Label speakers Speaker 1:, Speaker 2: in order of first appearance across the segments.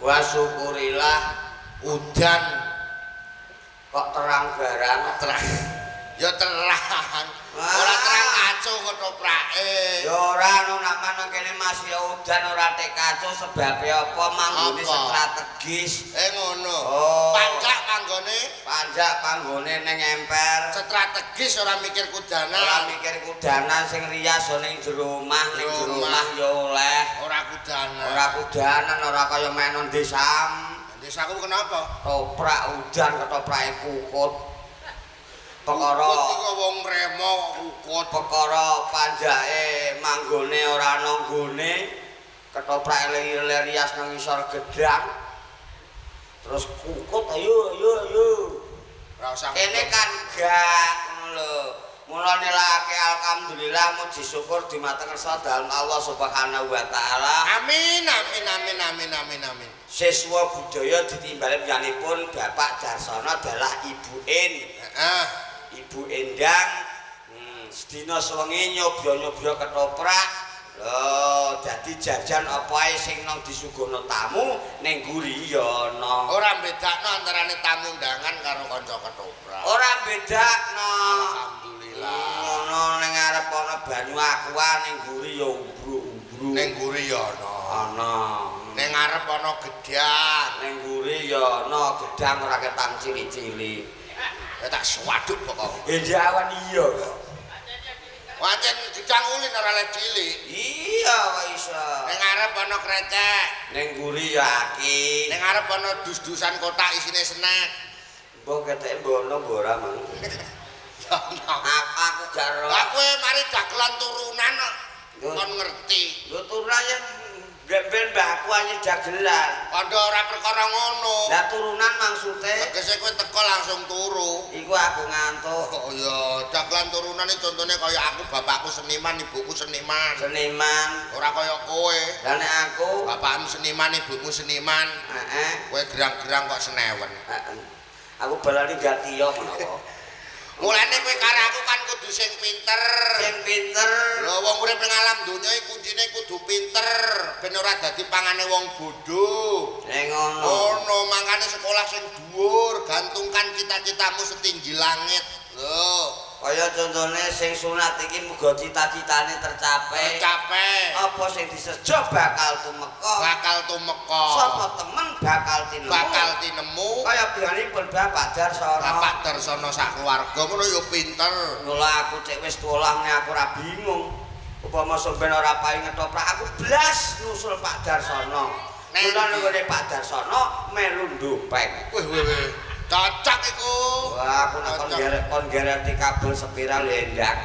Speaker 1: Wa syukurilah
Speaker 2: Udan
Speaker 1: kok terang barang.
Speaker 2: Terang. Ya terang.
Speaker 1: Wah.
Speaker 2: Ora terang kacau ketoprake.
Speaker 1: Ya ora ono nak manung kene Mas ya udan ora tek kacau sebabe apa manggone
Speaker 2: Apa?
Speaker 1: strategis.
Speaker 2: Eh ngono.
Speaker 1: Oh.
Speaker 2: Panjak panggone
Speaker 1: Panjak panggone ning emper.
Speaker 2: Strategis ora mikir kudana.
Speaker 1: Ora mikir kudanan sing rias ning jero omah, ning jero
Speaker 2: Jero
Speaker 1: omah ya oleh.
Speaker 2: Ora kudana.
Speaker 1: Ora kudanan ora kaya menon desam.
Speaker 2: Desaku kenapa?
Speaker 1: Toprak udan ketoprake kukut. Perkara
Speaker 2: Kukut iku wong remo kukut.
Speaker 1: Perkara panjake manggone ora ana nggone, ketoprake rias nang ngisor gedang. Terus kukut ayo ayo ayo.
Speaker 2: Ora usah.
Speaker 1: Kene kan gak ngono lho. Mula nilake alhamdulillah muji syukur dumateng kersa dalem Allah Subhanahu wa taala.
Speaker 2: Amin amin amin amin amin amin.
Speaker 1: Siswa budaya ditimbali panjenenganipun Bapak Darsono adalah Ibu En.
Speaker 2: Heeh.
Speaker 1: Ibu Endang sedina sewengi nyobyo-nyobyo ketoprak. Lho, dadi jajan apa ae sing nang disuguhno tamu ning guri ya ana.
Speaker 2: Ora bedakno antarane tamu undangan karo kanca ketoprak.
Speaker 1: Ora bedakno.
Speaker 2: Alhamdulillah.
Speaker 1: Ngono ning arep ana banyu aqua ning guri ya umbru-umbru.
Speaker 2: Ning guri ya ana.
Speaker 1: Ana.
Speaker 2: Ning ngarep ana gedang.
Speaker 1: Ning guri ya ana gedang ora ketang cilik-cilik.
Speaker 2: Ya tak swaduk pokok.
Speaker 1: Eh jawan iya kok.
Speaker 2: Wancen gedang ulin ora leh cilik.
Speaker 1: Iya kok iso.
Speaker 2: Ning ngarep ana krecek.
Speaker 1: Ning guri ya aki.
Speaker 2: Ning ngarep ana dus-dusan kotak isine snack.
Speaker 1: Mbok keteke mbono mbok ora mang.
Speaker 2: Ya ana.
Speaker 1: Aku gak ero.
Speaker 2: Lah kowe mari dagelan turunan kok.
Speaker 1: Lho.
Speaker 2: Kon ngerti.
Speaker 1: Lho turunan yen ben mbahku anyar dagelan.
Speaker 2: Kandha ora perkara ngono.
Speaker 1: Lah turunan maksude
Speaker 2: Tegese kowe teko langsung turu.
Speaker 1: Iku aku ngantuk.
Speaker 2: Oh iya, dagelan turunan iki contone kaya aku, bapakku seniman, ibuku seniman.
Speaker 1: Seniman.
Speaker 2: Ora kaya kowe.
Speaker 1: Lah nek aku
Speaker 2: Bapakmu seniman, ibumu seniman.
Speaker 1: Heeh.
Speaker 2: Kowe gerang-gerang kok senewen.
Speaker 1: Heeh. Aku balani gatiyo menawa.
Speaker 2: Mulane kowe karo aku kan kudu sing pinter.
Speaker 1: Sing pinter.
Speaker 2: Lho wong urip ning alam donya iki kuncine kudu pinter ben ora dadi pangane wong bodho.
Speaker 1: Nek ngono.
Speaker 2: Ngono, mangkane sekolah sing dhuwur, gantungkan cita-citamu setinggi langit. Lho,
Speaker 1: Kaya contone sing sunat iki muga cita-citane tercapai.
Speaker 2: Tercapai.
Speaker 1: Apa sing disejo bakal tumeka.
Speaker 2: Bakal tumeka.
Speaker 1: Sapa temen bakal tinemu.
Speaker 2: Bakal tinemu.
Speaker 1: Kaya biyanipun Bapak Darsono.
Speaker 2: Bapak Darsono sak keluarga ngono ya pinter.
Speaker 1: Mula aku cek wis tulah nek aku ora bingung. Upama sampeyan ora payu ngetoprak aku blas nusul Pak Darsono.
Speaker 2: Neng
Speaker 1: Kula
Speaker 2: ndi?
Speaker 1: nggone Pak Darsono melu ndopeng.
Speaker 2: Wih wih wih. Cocok iku.
Speaker 1: Wah, aku nek kon
Speaker 2: Cocok.
Speaker 1: gerek kon gerek di kabel spiral endang.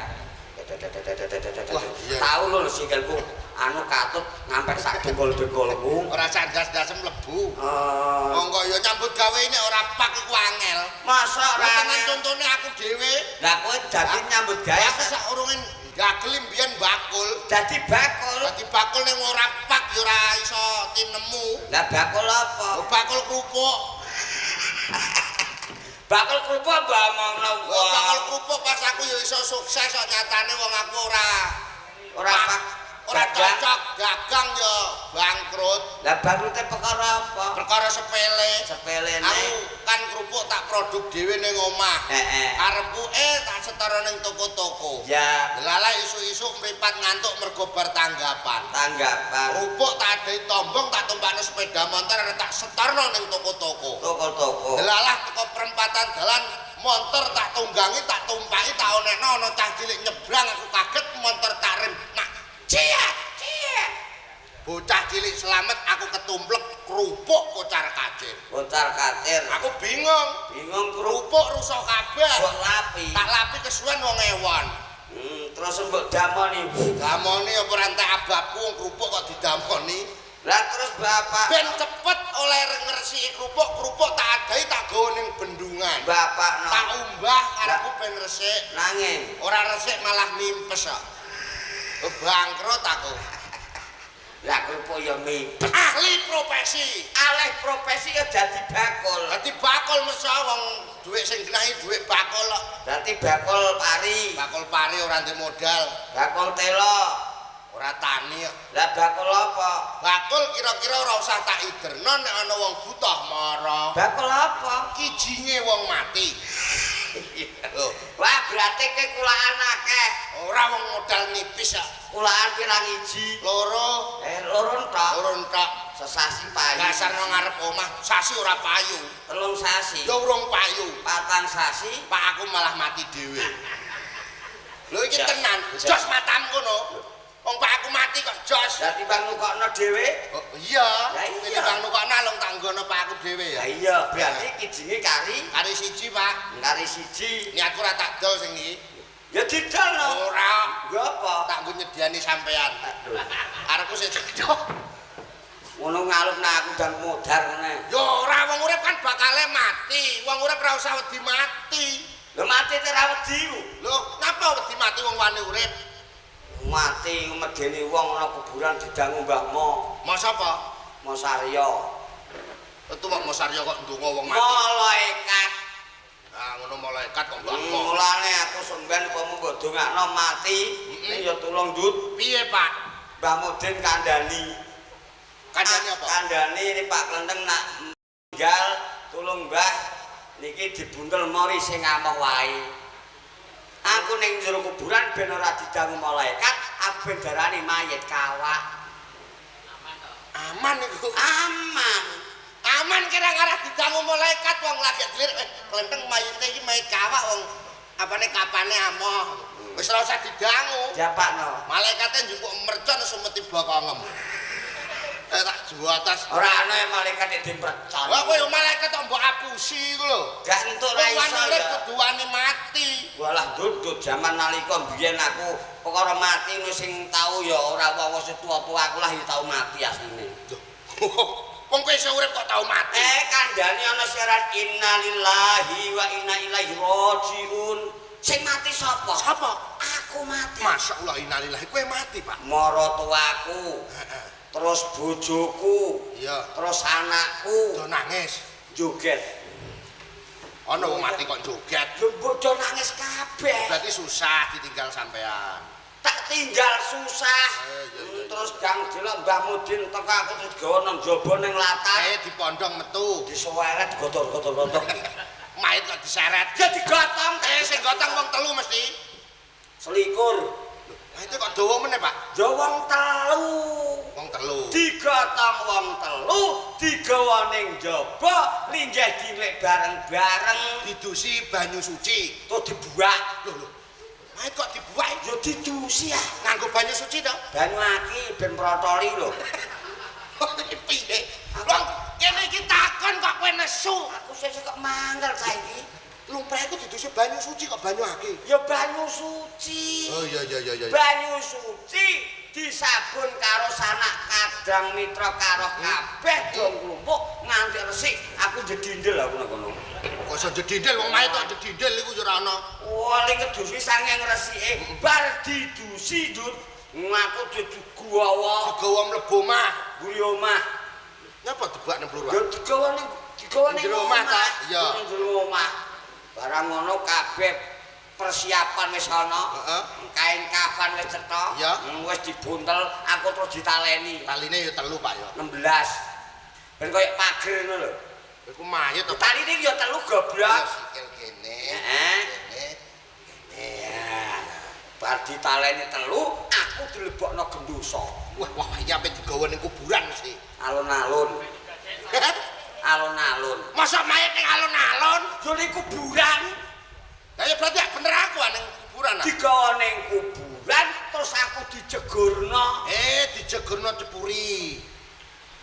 Speaker 2: Wah, iya.
Speaker 1: Tahu lho sikilku anu katut ngampe sak dengkul-dengkulku.
Speaker 2: Ora sandas-ndasem mlebu.
Speaker 1: Eh,
Speaker 2: Monggo ya nyambut gawe ini ora pak iku angel.
Speaker 1: Masa ora
Speaker 2: Lah tenan
Speaker 1: angel?
Speaker 2: Contone aku dhewe.
Speaker 1: Lah kowe dadi nyambut gawe
Speaker 2: Aku saurunge gagel mbiyen bakul.
Speaker 1: Dadi bakul.
Speaker 2: Dadi bakul ning ora pak ya ora iso tinemu.
Speaker 1: Lah bakul apa?
Speaker 2: Oh, bakul kerupuk.
Speaker 1: Bakul kerupuk mbok omongno
Speaker 2: Oh,
Speaker 1: wong.
Speaker 2: bakul kerupuk pas aku ya iso sukses kok nyatane wong aku ora
Speaker 1: Ora pak
Speaker 2: ora
Speaker 1: dagang.
Speaker 2: Cocok dagang ya bangkrut.
Speaker 1: Lah bangkrute perkara apa?
Speaker 2: Perkara sepele.
Speaker 1: Sepelene.
Speaker 2: Aku kan kerupuk tak produk dhewe ning omah.
Speaker 1: Heeh.
Speaker 2: Karepku tak setara ning toko-toko.
Speaker 1: Ya,
Speaker 2: Lala isuk-isuk mripat ngantuk mergo bar tanggapan.
Speaker 1: Tanggapan.
Speaker 2: Kerupuk tak adai tombong tak tumpakno sepeda motor tak setorno ning toko-toko.
Speaker 1: Toko-toko.
Speaker 2: Delalah teko perempatan dalan motor tak tunggangi tak tumpaki tak onekno ana cah cilik nyebrang aku kaget motor tak rem. Mak ciat ciat. Bocah cilik selamat aku ketumplek kerupuk kocar kacir.
Speaker 1: Kocar kacir.
Speaker 2: Aku bingung.
Speaker 1: Bingung kerupuk
Speaker 2: Kerupuk rusak kabeh.
Speaker 1: Mbok lapi.
Speaker 2: Tak lapi kesuwen wong ewon.
Speaker 1: Terus mbok damoni.
Speaker 2: Damoni apa ora entek ababku wong kerupuk kok didamoni.
Speaker 1: Lah terus bapak
Speaker 2: Ben cepet oleh ngresiki kerupuk, kerupuk tak adai tak gawa ning bendungan.
Speaker 1: Bapak no.
Speaker 2: Tak umbah karepku ben resik.
Speaker 1: Nanging
Speaker 2: Ora resik malah mimpes kok. Oh, bangkrut aku.
Speaker 1: Lah kerupuk ya mipes.
Speaker 2: Ahli profesi.
Speaker 1: Alih profesi ya dadi bakul.
Speaker 2: Dadi bakul mesa wong dhuwit sing genahi dhuwit bakul kok.
Speaker 1: Dadi bakul pari.
Speaker 2: Bakul pari ora ndek modal.
Speaker 1: Bakul telo.
Speaker 2: Ora tani kok.
Speaker 1: Lah bakul apa?
Speaker 2: Bakul kira-kira ora usah tak iderno nek ana wong butuh mara.
Speaker 1: Bakul apa?
Speaker 2: Kijinge wong mati. Lho,
Speaker 1: Wah, berarti ke kulaan akeh.
Speaker 2: Ora wong modal nipis kok.
Speaker 1: Kulaan pirang iji?
Speaker 2: Loro.
Speaker 1: Loro entok.
Speaker 2: Loro entok.
Speaker 1: Sesasi payu.
Speaker 2: Dasar nang ngarep omah, sasi ora payu.
Speaker 1: 3 sasi.
Speaker 2: Ya urung payu.
Speaker 1: 4 sasi.
Speaker 2: Pak aku malah mati dhewe. Lho iki tenan, jos matam kono. Wong pak aku mati kok jos.
Speaker 1: Lah timbang nukokno dhewe?
Speaker 2: Oh iya.
Speaker 1: Lah iya.
Speaker 2: Timbang nukokno alung tak nggono pak aku dhewe ya.
Speaker 1: Lah iya, berarti kijinge kari
Speaker 2: kari siji, Pak.
Speaker 1: Kari siji.
Speaker 2: Niatku ora tak dol sing iki.
Speaker 1: Ya didol lho.
Speaker 2: Ora.
Speaker 1: Nggo apa?
Speaker 2: Tak nggo nyediani sampean. Arepku sing cedhok.
Speaker 1: Ngono ngalupna aku dan modar ngene.
Speaker 2: Ya ora, wong urip kan bakale mati. Wong urip ora usah wedi mati.
Speaker 1: Lho mati te ora wedi ku.
Speaker 2: Lho, napa wedi mati wong wani urip?
Speaker 1: Mati medeni wong ana kuburan didangu Mbah Mo.
Speaker 2: Mo sapa?
Speaker 1: Mo Saryo.
Speaker 2: Itu kok Mo Saryo kok ndonga wong mati.
Speaker 1: Malaikat.
Speaker 2: Ah ngono malaikat kok Mbah Mo.
Speaker 1: Mulane aku sampean upama mbok dongakno mati, ning ya tulung Ndut.
Speaker 2: Piye, Pak?
Speaker 1: Mbah Mudin kandhani.
Speaker 2: Kandhani apa?
Speaker 1: Kandhani ini Pak Klenteng nak ninggal tulung Mbah niki dibuntel mori sing amoh wae. Aku ning jero kuburan ben ora didangu malaikat, aku ben darani mayit kawak.
Speaker 2: Aman to? Aman iku.
Speaker 1: Aman.
Speaker 2: Aman kira ngarah didangu malaikat wong lagi dlir klenteng mayite iki mayit kawak wong apane kapane amoh. Wis ora usah didangu.
Speaker 1: Diapakno?
Speaker 2: Malaikate njupuk mercon sumeti bokongem. Tak jual atas.
Speaker 1: Ora ana malaikat nek dimpercon.
Speaker 2: Lah kowe malaikat kok mbok apusi iku lho.
Speaker 1: Gak entuk ra iso.
Speaker 2: Wong kudu wani mati.
Speaker 1: Walah ndut jaman nalika biyen aku perkara mati ngono sing tau ya ora wong sing tuwa-tuwa aku lah ya tau mati asline.
Speaker 2: Wong kowe iso urip kok tau mati.
Speaker 1: Kandhane ana siaran innalillahi wa inna ilaihi rajiun. Sing mati sapa?
Speaker 2: Sapa?
Speaker 1: Aku mati.
Speaker 2: Masyaallah innalillahi kowe mati, Pak.
Speaker 1: Maratuwaku.
Speaker 2: Heeh.
Speaker 1: Terus bojoku,
Speaker 2: iya,
Speaker 1: terus anakku,
Speaker 2: do nangis,
Speaker 1: joget.
Speaker 2: Ana wong mati kok joget.
Speaker 1: Lho bojo nangis kabeh.
Speaker 2: Berarti susah ditinggal sampean.
Speaker 1: Tak tinggal susah.
Speaker 2: Iya.
Speaker 1: Terus gang delok Mbah Mudin teko aku terus gawa nang jaba ning latar.
Speaker 2: Dipondong metu.
Speaker 1: Diseweret gotor-gotor-gotor.
Speaker 2: Mayit kok diseret.
Speaker 1: Ya digotong.
Speaker 2: Sing gotong wong telu mesti.
Speaker 1: 21.
Speaker 2: Lah itu kok dawa meneh, Pak?
Speaker 1: Ya wong telu.
Speaker 2: Wong telu.
Speaker 1: Digotong wong telu, digawa ning jaba, linggih dilek bareng-bareng,
Speaker 2: didusi banyu suci.
Speaker 1: Terus dibuak.
Speaker 2: Lho lho. Mayit kok dibuak?
Speaker 1: Ya didusi ah.
Speaker 2: Nganggo banyu suci to?
Speaker 1: Banyu aki ben protoli lho.
Speaker 2: Piye? Wong kene iki takon kok kowe nesu.
Speaker 1: Aku sesuk kok mangkel saiki.
Speaker 2: Lumrah iku didusi banyu suci kok banyu aki.
Speaker 1: Ya banyu suci.
Speaker 2: Oh iya iya iya iya.
Speaker 1: Banyu suci disabun karo sanak kadang mitra karo kabeh do nglumpuk nganti resik aku jedindel aku nang kono.
Speaker 2: Kok iso jedindel wong mayit kok jedindel iku ya ora ana.
Speaker 1: Wah, ling ngedusi sange ngresike bar didusi Ndut. Ngaku digawa.
Speaker 2: Digawa mlebu omah.
Speaker 1: Mburi omah.
Speaker 2: Nyapa dibak nang bluru?
Speaker 1: Ya digawa ning digawa ning
Speaker 2: jero omah ta? Iya.
Speaker 1: Ning jero omah. Barang ngono kabeh persiapan wis ana.
Speaker 2: Heeh.
Speaker 1: Kain kafan wis cetha. Wis dibuntel, aku terus ditaleni.
Speaker 2: Taline ya 3, Pak ya.
Speaker 1: 16. Ben koyo pager ngono lho.
Speaker 2: Iku mayit to.
Speaker 1: Taline ya 3 goblok.
Speaker 2: Sikil kene.
Speaker 1: Heeh.
Speaker 2: Kene.
Speaker 1: Kene. Bar ditaleni 3, aku dilebokno gendosa.
Speaker 2: Wah, wah, iki ape digawa ning kuburan mesti.
Speaker 1: Alun-alun. Alun-alun.
Speaker 2: Masa mayit ning alun-alun?
Speaker 1: Yo ning kuburan.
Speaker 2: Lah ya berarti bener aku ning kuburan.
Speaker 1: Digawa ning kuburan terus aku dijegurno.
Speaker 2: Dijegurno cepuri.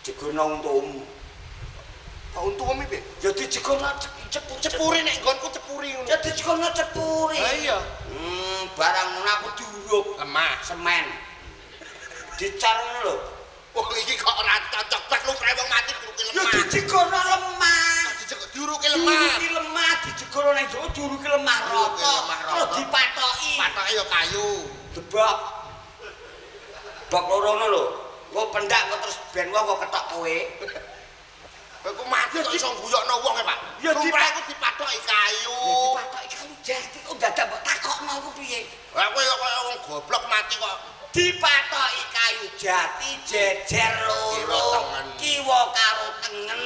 Speaker 1: Jegurno untumu.
Speaker 2: Kok untumu piye?
Speaker 1: Ya dijegurno
Speaker 2: cepuri nek nggonku cepuri ngono.
Speaker 1: Ya dijegurno cepuri.
Speaker 2: Lah iya.
Speaker 1: Barang ngono aku diuruk
Speaker 2: lemah
Speaker 1: semen. Dicar ngono lho.
Speaker 2: Wong iki kok ora cocok bak lumrahe wong mati diuruki
Speaker 1: Ya
Speaker 2: lemah.
Speaker 1: dijegurno lemah.
Speaker 2: Diuruki lemah.
Speaker 1: Diuruki lemah, dijegurno ning jero diuruki lemah rata. Terus dipatoki.
Speaker 2: Patoke ya kayu.
Speaker 1: Debok. Bok loro ngono lho. Engko pendak kok terus ben wong kok ketok kowe.
Speaker 2: Kowe ku mati kok iso ngguyokno wong e, Pak.
Speaker 1: Ya
Speaker 2: lumrahe iku dipatoki kayu.
Speaker 1: Ya dipatoki kayu jati kok dadak mbok takokno iku piye?
Speaker 2: Lah kowe kaya wong goblok mati kok
Speaker 1: dipatoki Jejer loro, kiwa karo tengen,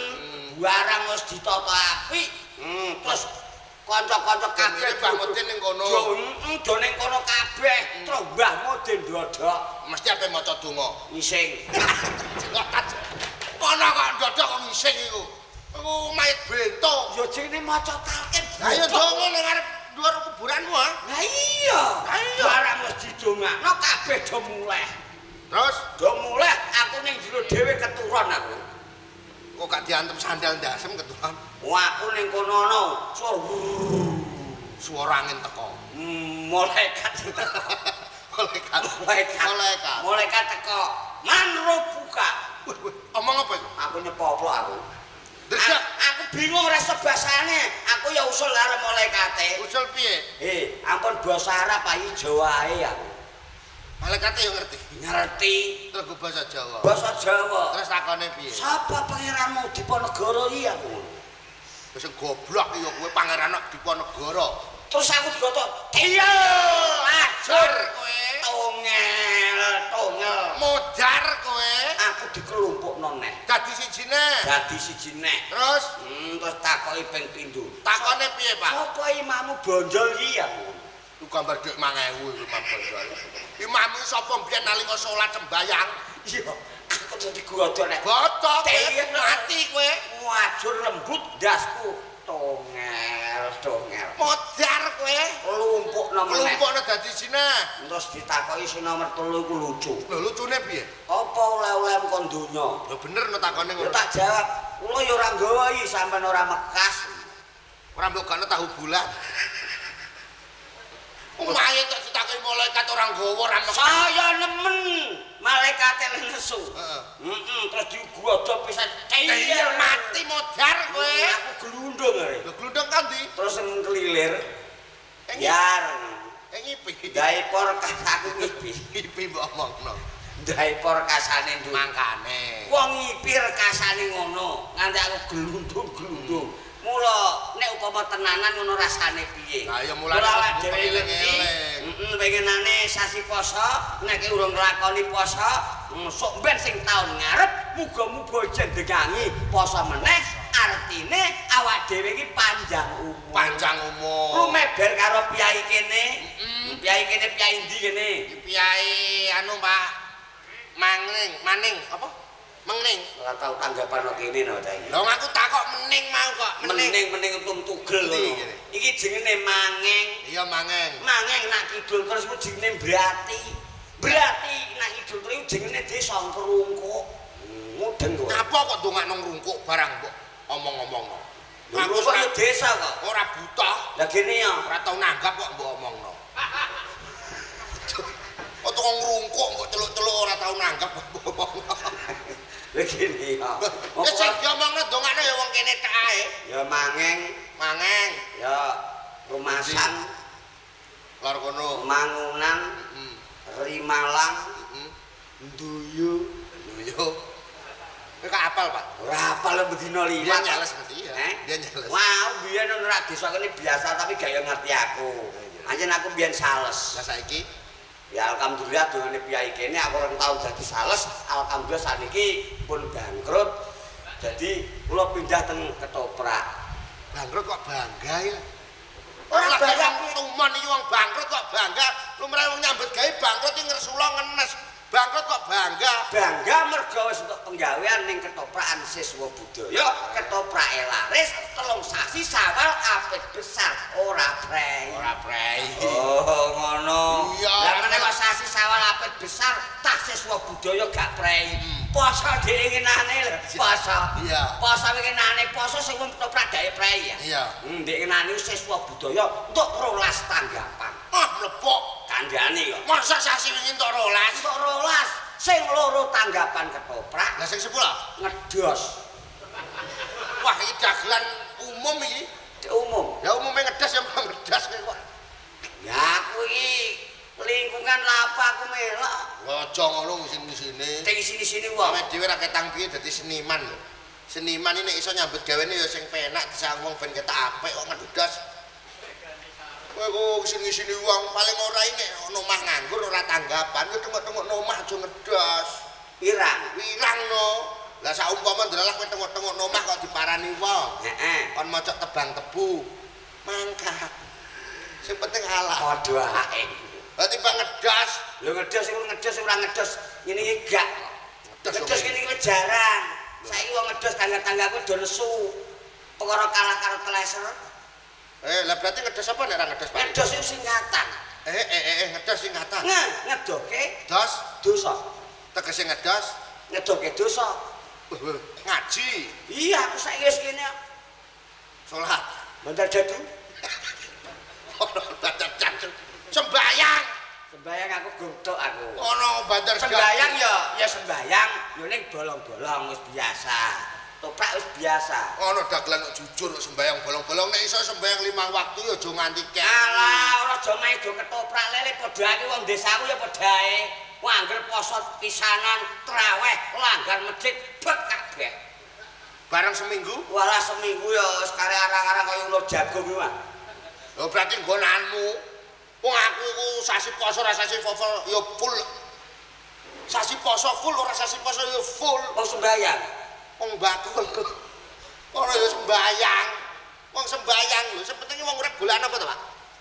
Speaker 1: barang wis ditata apik. Terus kanca-kanca kabeh
Speaker 2: Mbah Mudin ning kono.
Speaker 1: Do ning kono kabeh. Terus Mbah Mudin ndodok.
Speaker 2: Mesti ape maca donga.
Speaker 1: Ngising.
Speaker 2: Kono kok ndodok kok ngising iku. Iku mayit bento.
Speaker 1: Ya jenenge maca talqin.
Speaker 2: Lah ya donga ning arep dhuwur kuburanmu ha.
Speaker 1: Lah iya. Barang wis didongakno kabeh do muleh.
Speaker 2: Terus
Speaker 1: do muleh aku ning jero dhewe keturun aku.
Speaker 2: Kok gak diantem sandal ndasem keturun?
Speaker 1: Wah, aku ning kono ana
Speaker 2: suara angin teko.
Speaker 1: Malaikat teko.
Speaker 2: Malaikat.
Speaker 1: Malaikat. Malaikat teko. Man buka.
Speaker 2: Omong apa iku?
Speaker 1: Aku nyepoplok aku.
Speaker 2: Ndredeg.
Speaker 1: Aku bingung ora iso basane. Aku ya usul karo malaikate.
Speaker 2: Usul piye?
Speaker 1: Ampun basa Arab ae Jawa ae aku.
Speaker 2: Malaikate ya ngerti.
Speaker 1: Ngerti.
Speaker 2: Terus go basa Jawa.
Speaker 1: Basa Jawa.
Speaker 2: Terus takone piye?
Speaker 1: Sapa pangeranmu Diponegoro iki aku?
Speaker 2: Wis goblok ya kowe pangeran Diponegoro.
Speaker 1: Terus aku digotok, "Tiyel, ajur
Speaker 2: kowe."
Speaker 1: Tongel, tongel.
Speaker 2: Modar kowe.
Speaker 1: Aku dikelumpukno neh.
Speaker 2: Dadi siji neh.
Speaker 1: Dadi siji neh.
Speaker 2: Terus
Speaker 1: terus takoki ping pindho.
Speaker 2: Takone piye, Pak?
Speaker 1: Sapa imamu bonjol iki aku?
Speaker 2: Ku gambar dhuwit 5000 iku imam bonjol. Imammu sapa mbiyen nalika salat sembayang?
Speaker 1: Iya, aku dadi godhok nek.
Speaker 2: Botok mati kowe.
Speaker 1: Wajur lembut ndasku. Tongel, tongel.
Speaker 2: Modar kowe.
Speaker 1: Klumpukno meneh.
Speaker 2: Klumpukno dadi sine.
Speaker 1: Terus ditakoki sing nomor 3 iku lucu.
Speaker 2: Lho lucune piye?
Speaker 1: Apa oleh-oleh kon donya?
Speaker 2: Lho bener no takone ngono.
Speaker 1: Tak jawab, kula ya ora nggawa iki sampean ora mekas.
Speaker 2: Ora mbok gakno tahu bulat. Umaye tok ditakoki malaikat ora nggawa ora mekas.
Speaker 1: Saya nemen malaikate nesu.
Speaker 2: Heeh.
Speaker 1: Terus digodhog pisan.
Speaker 2: Tiyel mati modar kowe.
Speaker 1: Aku glundung are.
Speaker 2: Lho glundung kan ndi?
Speaker 1: Terus ngelilir. Yar.
Speaker 2: Ngipi.
Speaker 1: Daipor aku ngipi.
Speaker 2: Ngipi mbok omongno.
Speaker 1: Daipor kasane ndu.
Speaker 2: Mangkane.
Speaker 1: Wong ngipi rekasane ngono, nganti aku glundung-glundung. Mula nek upama tenanan ngono rasane piye?
Speaker 2: Lah ya mulane
Speaker 1: awake dhewe ngerti. Pengenane sasi poso, nek urung nglakoni poso, sok ben sing taun ngarep muga-muga jendengangi poso meneh, artine awak dhewe iki panjang umur.
Speaker 2: Panjang umur.
Speaker 1: Lumeber karo piyai kene. Piyai kene piyai ndi kene?
Speaker 2: Piyai anu Pak. Mangning, maning apa? Mening.
Speaker 1: Ora tau tanggapan kene no ta iki.
Speaker 2: Lho aku takok mening mau kok.
Speaker 1: Mening-mening untung tugel ngono. Iki jenenge mangeng.
Speaker 2: Iya mangeng.
Speaker 1: Mangeng nak kidul terus ku jenenge Brati. Brati nak kidul terus iku jenenge desa Ngrungkuk. Mudeng kowe.
Speaker 2: Ngapa kok ndongakno Ngrungkuk barang mbok omong-omong.
Speaker 1: Aku kok ya desa kok.
Speaker 2: Ora buta.
Speaker 1: Lah kene ya
Speaker 2: ora tau nanggap kok mbok omongno. Kok tukang ngrungkuk mbok teluk-teluk ora tau nanggap kok mbok omongno.
Speaker 1: Lah kene ya.
Speaker 2: Ya sing diomongno ndongakno ya wong kene tok ae.
Speaker 1: Ya mangeng,
Speaker 2: mangeng.
Speaker 1: Ya rumasan.
Speaker 2: Lor kono.
Speaker 1: Mangunan. Rimalang. Nduyu.
Speaker 2: Nduyu. Kowe gak apal, Pak?
Speaker 1: Ora apal bedina liwat.
Speaker 2: Dia nyales mesti ya. Dia nyales.
Speaker 1: Wah, biyen ora desa kene biasa tapi gak yo ngerti aku. Anjen aku biyen sales.
Speaker 2: Lah saiki
Speaker 1: ya alhamdulillah dongane piyai kene aku ora tau dadi sales, alhamdulillah saniki pun bangkrut. Jadi kula pindah teng Ketoprak.
Speaker 2: Bangkrut kok bangga ya?
Speaker 1: Ora
Speaker 2: bangga tumon iki wong bangkrut kok bangga. Lumrahe wong nyambut gawe bangkrut iki ngersula ngenes. Bangkrut kok bangga?
Speaker 1: Bangga mergo wis entuk penggawean ning Ketoprakan Siswa Budaya, ketoprake laris, 3 sasi sawal apit besar, ora prei.
Speaker 2: Ora prei.
Speaker 1: Oh, ngono.
Speaker 2: Iya.
Speaker 1: Lah menawa sasi sawal apit besar, tah Siswa Budaya gak prei. Poso dhek ngenane lho, poso.
Speaker 2: Iya.
Speaker 1: Poso ngenane poso sing wong ketoprak dhek prei ya.
Speaker 2: Iya.
Speaker 1: Ndek ngenane Siswa Budaya entuk 12 tanggapan.
Speaker 2: Ah, mlepok.
Speaker 1: Kandhane kok.
Speaker 2: Masa sasi wingi entuk 12?
Speaker 1: Entuk 12. Sing loro tanggapan ketoprak.
Speaker 2: Lah sing 10?
Speaker 1: Ngedos.
Speaker 2: Wah, iki dagelan umum iki.
Speaker 1: Umum.
Speaker 2: Ya umume ngedos ya mau ngedos kowe kok.
Speaker 1: Ya aku iki lingkungan lapa aku melok.
Speaker 2: Aja ngono sini-sini.
Speaker 1: Sing sini-sini wong.
Speaker 2: Awake dhewe ra ketang piye dadi seniman lho. Seniman ini nek iso nyambut gawene ya sing penak disang wong ben ketok apik kok ngedos. Kowe kok sini-sini wong paling ora iki nek ono omah nganggur ora tanggapan kowe tengok-tengok omah aja ngedos.
Speaker 1: Wirang.
Speaker 2: Wirang no. Lah saumpama ndelalah kowe tengok-tengok omah kok diparani wong.
Speaker 1: Heeh.
Speaker 2: Kon mocok tebang tebu. Mangkat. Sing penting halal.
Speaker 1: Padha ae.
Speaker 2: Lah timbang ngedas.
Speaker 1: Lho ngedos iku ngedos ora ngedos ngene iki gak.
Speaker 2: Ngedos
Speaker 1: Ngedos ngene iki jarang. Saiki wong ngedos tangga-tanggaku do nesu. Perkara kalah karo teleser.
Speaker 2: Lah berarti ngedos apa nek ora ngedos, Pak?
Speaker 1: Ngedos iku singkatan.
Speaker 2: Ngedos singkatan.
Speaker 1: Ngedoke
Speaker 2: Dos
Speaker 1: dosa.
Speaker 2: tegese ngedos.
Speaker 1: Ngedoke dosa.
Speaker 2: Ngaji,
Speaker 1: Iya, aku saiki wis ngene.
Speaker 2: salat.
Speaker 1: Bantal jadu.
Speaker 2: Ono banter jadu. Sembayang.
Speaker 1: Sembayang aku gotok aku.
Speaker 2: Ono banter jadu.
Speaker 1: Sembayang ya, ya sembayang, ya ning bolong-bolong wis biasa. Toprak wis biasa.
Speaker 2: Ono dagelan kok jujur kok sembayang bolong-bolong nek iso sembayang 5 waktu ya aja nganti kek.
Speaker 1: Alah, ora aja main do ketoprak lele padha ae wong desaku ya padha ae. Wong angger poso pisanan, traweh, langgar masjid bek kabeh.
Speaker 2: Bareng seminggu?
Speaker 1: Walah seminggu ya wis kare arang-arang kaya ulur jagung kuwi, Mas.
Speaker 2: Oh berarti nggonanmu. Wong aku iku sasi poso ora sasi poso ya full. Sasi poso full ora sasi poso ya full.
Speaker 1: Wong sembayang.
Speaker 2: Wong bakul. Ora ya sembayang. Wong sembayang lho, sing penting wong urip golek apa to, Pak?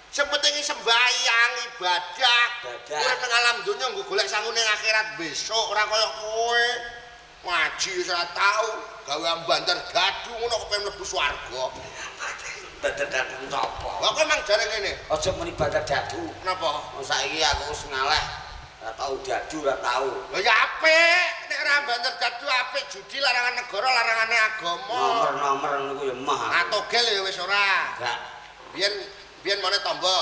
Speaker 2: Sing penting sembayang ibadah.
Speaker 1: Ibadah.
Speaker 2: Urip nang alam donya nggo golek sangu ning akhirat besok ora kaya kowe. Ngaji wis ora tau, gawe banter gadu ngono kok pengen mlebu swarga.
Speaker 1: Banter dadu sapa?
Speaker 2: Lah kowe emang jare ngene.
Speaker 1: Aja muni banter dadu.
Speaker 2: Kenapa?
Speaker 1: Wong saiki aku wis ngaleh. Ora tau dadu, ora tau.
Speaker 2: Lah ya apik, nek ora banter dadu apik judi larangan negara, larangane agama.
Speaker 1: Nomor-nomor niku ya mah.
Speaker 2: Atogel ya wis ora.
Speaker 1: Gak.
Speaker 2: Biyen biyen mone tombo.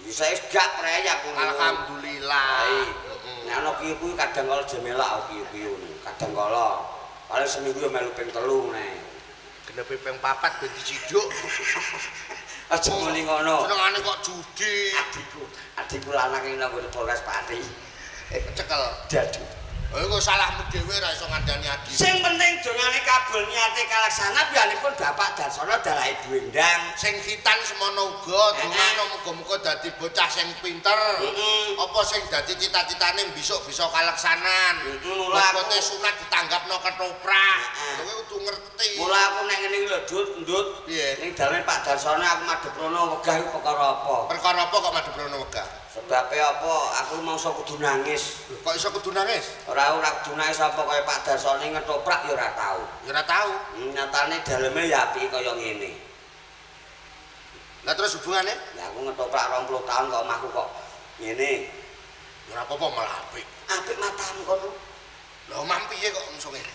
Speaker 1: Ya saiki gak prei aku.
Speaker 2: Alhamdulillah.
Speaker 1: Baik. Nek ana kiyu-kiyu kadang kala jemelak aku kiyu-kiyu niku. Kadang kala. Paling seminggu ya melu ping 3 nek.
Speaker 2: Genepe ping 4 ben diciduk.
Speaker 1: Aja muni ngono.
Speaker 2: Senengane kok judi.
Speaker 1: Adikku lanang iki nang nggone Polres Pati.
Speaker 2: Cekel.
Speaker 1: Dadu.
Speaker 2: Oh iku salahmu dhewe ora iso ngandani adikmu.
Speaker 1: Sing penting dongane kabul niate kalaksana biyanipun Bapak Darsono dalah Ibu Endang.
Speaker 2: Sing khitan semono uga dongane muga-muga dadi bocah sing pinter. Apa sing dadi cita-citane besok bisa kaleksanan.
Speaker 1: Mula aku
Speaker 2: Bote sunat ditanggapno ketoprak. Kowe kudu ngerti.
Speaker 1: Mula aku nek ngene iki lho, Dut, Ndut.
Speaker 2: Piye?
Speaker 1: Ning daleme Pak Darsono aku madhep rono wegah iku perkara apa?
Speaker 2: Perkara apa kok madhep rono wegah?
Speaker 1: Sebabe apa? Aku mangsa kudu nangis.
Speaker 2: Lho, kok iso kudu nangis?
Speaker 1: Ora kudu nangis apa kaya Pak Darsono ngetoprak ya ora tau.
Speaker 2: Ya ora tau.
Speaker 1: Nyatane daleme ya apik kaya ngene.
Speaker 2: Lah terus hubungane?
Speaker 1: Lah aku ngetoprak 20 tahun kok omahku kok ngene.
Speaker 2: Ya ora apa-apa malah apik.
Speaker 1: Apik matamu kono.
Speaker 2: Lah omah piye kok iso ngene?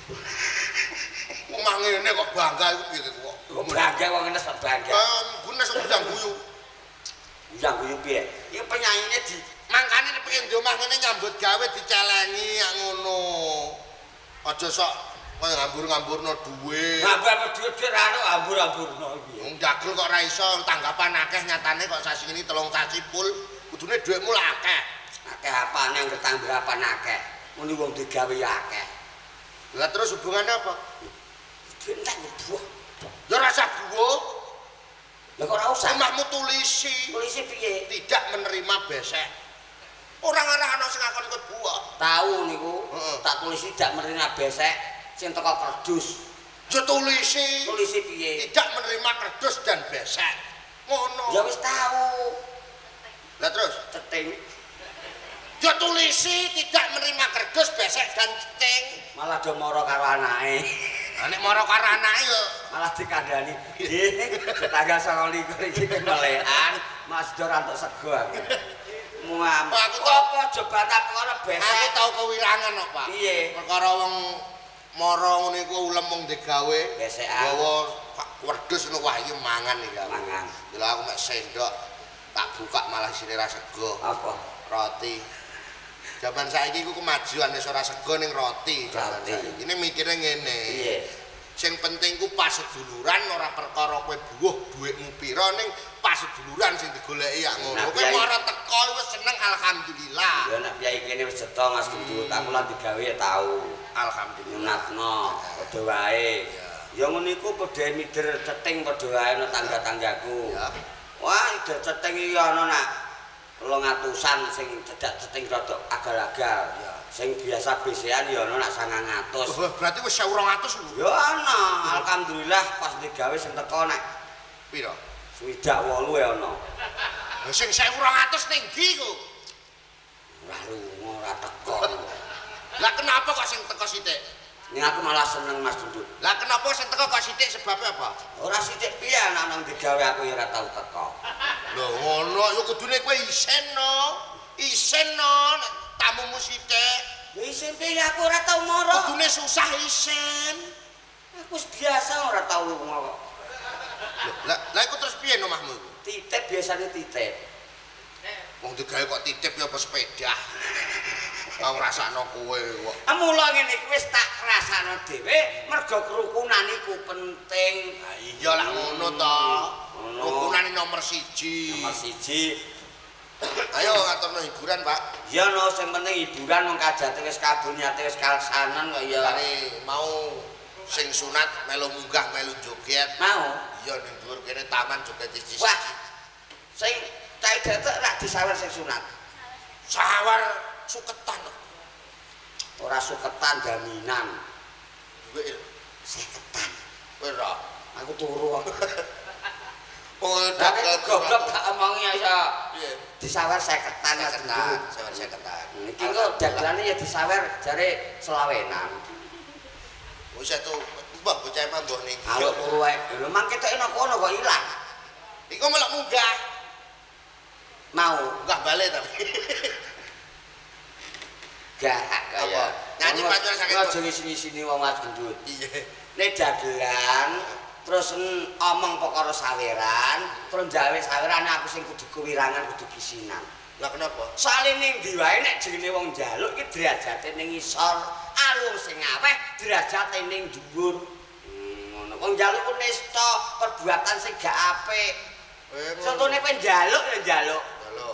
Speaker 2: Omah ngene kok bangga iku piye kok?
Speaker 1: Kok bangga wong ngene sak bangga.
Speaker 2: Gune sok guyang guyu.
Speaker 1: Guyang guyu piye? Iki penyanyine di
Speaker 2: mangkane nek pengen di omah ngene nyambut gawe dicelengi yak ngono. Aja sok kaya ngambur-ngamburno dhuwit.
Speaker 1: Ngambur dhuwit ra ono hambur-hamburno piye.
Speaker 2: Wong dagel kok ora iso tanggapan akeh nyatane kok sasi ngene 3 sasi full. Kudune dhuwitmu lah akeh.
Speaker 1: Akeh apane anggere tanggapan akeh. Muni wong digawe ya akeh.
Speaker 2: Lah terus hubungannya apa?
Speaker 1: Dhuwit entek buah.
Speaker 2: Ya ora usah buah.
Speaker 1: Lah kok ora usah?
Speaker 2: Omahmu tulisi.
Speaker 1: Tulisi piye?
Speaker 2: Tidak menerima besek. Orang arah ana sing ngakon ikut buah.
Speaker 1: Tahu niku, tak tulisi tidak menerima besek sing teko kerdus.
Speaker 2: Ya tulisi.
Speaker 1: Tulisi piye?
Speaker 2: Tidak menerima kerdus dan besek. Ngono.
Speaker 1: Ya wis tahu.
Speaker 2: Lah terus
Speaker 1: ceting.
Speaker 2: Ya tulisi tidak menerima kerdus, besek dan ceting.
Speaker 1: Malah do moro karo anake.
Speaker 2: Lah nek moro karo anake ya
Speaker 1: malah dikandani. Nggih, tanggal 29 iki kemelekan, Mas do ora entuk sego aku. Muam.
Speaker 2: Aku
Speaker 1: apa aja bantah perkara besek.
Speaker 2: Aku tau kewirangan kok, Pak.
Speaker 1: Piye?
Speaker 2: Perkara wong moro ngono iku ulem wong digawe
Speaker 1: besekan.
Speaker 2: Gawa wedhus ngono wah iki mangan iki aku.
Speaker 1: Mangan.
Speaker 2: Lha aku mek sendok tak buka malah isine ra sego.
Speaker 1: Apa?
Speaker 2: Roti. Jaman saiki iku kemajuan wis ora sego ning roti jaman saiki. Ini mikire ngene.
Speaker 1: Piye?
Speaker 2: Sing penting ku pas seduluran ora perkara kowe buwuh dhuwitmu pira ning pas seduluran sing digoleki yak ngono. Kowe mara teko wis seneng alhamdulillah.
Speaker 1: Ya nek piyai kene wis cetha Mas Gendut, aku lan digawe ya tau.
Speaker 2: Alhamdulillah.
Speaker 1: Nyunatno padha wae. Ya ngono iku padha mider ceting padha wae ana tangga-tanggaku.
Speaker 2: Ya.
Speaker 1: Wah, mider ceting iki ana nak 300-an sing cedak-ceting rada agal-agal. Sing biasa besian ya ana nak 900.
Speaker 2: Oh, berarti wis 1200 lho.
Speaker 1: Ya ana, alhamdulillah pas digawe sing teko nek
Speaker 2: Piro?
Speaker 1: 68 ya ana.
Speaker 2: Lah sing 1200 ning ndi iku?
Speaker 1: Ora lunga, ora teko.
Speaker 2: Lah kenapa kok sing teko sithik?
Speaker 1: Ning aku malah seneng Mas Dundut.
Speaker 2: Lah kenapa sing teko kok sithik sebabnya apa?
Speaker 1: Ora sithik piye anak nang digawe aku ya ora tau teko.
Speaker 2: Lho ngono ya kudune kowe isen no. Isen no nek tamumu sithik.
Speaker 1: Ya isin piye aku ora tau moro.
Speaker 2: Kudune susah isen.
Speaker 1: Aku wis biasa ora tau lunga kok.
Speaker 2: Lho, lah lah iku terus piye omahmu iku?
Speaker 1: Titip biasane titip.
Speaker 2: Wong digawe kok titip ya apa sepeda. Aku ngrasakno kowe kok.
Speaker 1: Mula ngene iki wis tak rasakno dhewe mergo kerukunan iku penting.
Speaker 2: Lah iya lah ngono to. Rukunan nomor 1.
Speaker 1: Nomor 1.
Speaker 2: Ayo ngaturno hiburan, Pak.
Speaker 1: Ya no sing penting hiburan wong kajate wis kabul nyate wis kalsanan kok ya.
Speaker 2: Kare mau sing sunat melu munggah melu joget.
Speaker 1: Mau.
Speaker 2: Iya ning dhuwur kene taman joget siji.
Speaker 1: Wah. Sing cah detek rak disawer sing sunat.
Speaker 2: Sawar suketan.
Speaker 1: Ora suketan jaminan.
Speaker 2: Duwe
Speaker 1: seketan.
Speaker 2: Kowe ora.
Speaker 1: Aku turu kok.
Speaker 2: Oh,
Speaker 1: dagelane goblok gak omongi ya.
Speaker 2: Piye?
Speaker 1: Disawer seketan Mas
Speaker 2: Seketan, sawer seketan.
Speaker 1: Iki kok dagelane ya disawer jare selawenan.
Speaker 2: Wis tuh, mbah bocah emang mbah ning.
Speaker 1: Halo turu wae. Lho mang ketoke nang kono kok ilang.
Speaker 2: Iku melok munggah.
Speaker 1: Mau
Speaker 2: munggah balik tapi.
Speaker 1: Gak kaya.
Speaker 2: Nyanyi pancen sakit.
Speaker 1: Aja ngisi-ngisini wong Mas Gendut.
Speaker 2: Iya.
Speaker 1: Nek dagelan terus omong perkara saweran, terus gawe saweran aku sing kudu kewirangan kudu kisinan.
Speaker 2: Lah kenapa?
Speaker 1: Soale ning ndi wae nek jenenge wong njaluk iki derajate ning ngisor, alung sing aweh derajate ning dhuwur. Ngono. Wong njaluk ku nista perbuatan sing gak apik. Contone kowe njaluk ya njaluk.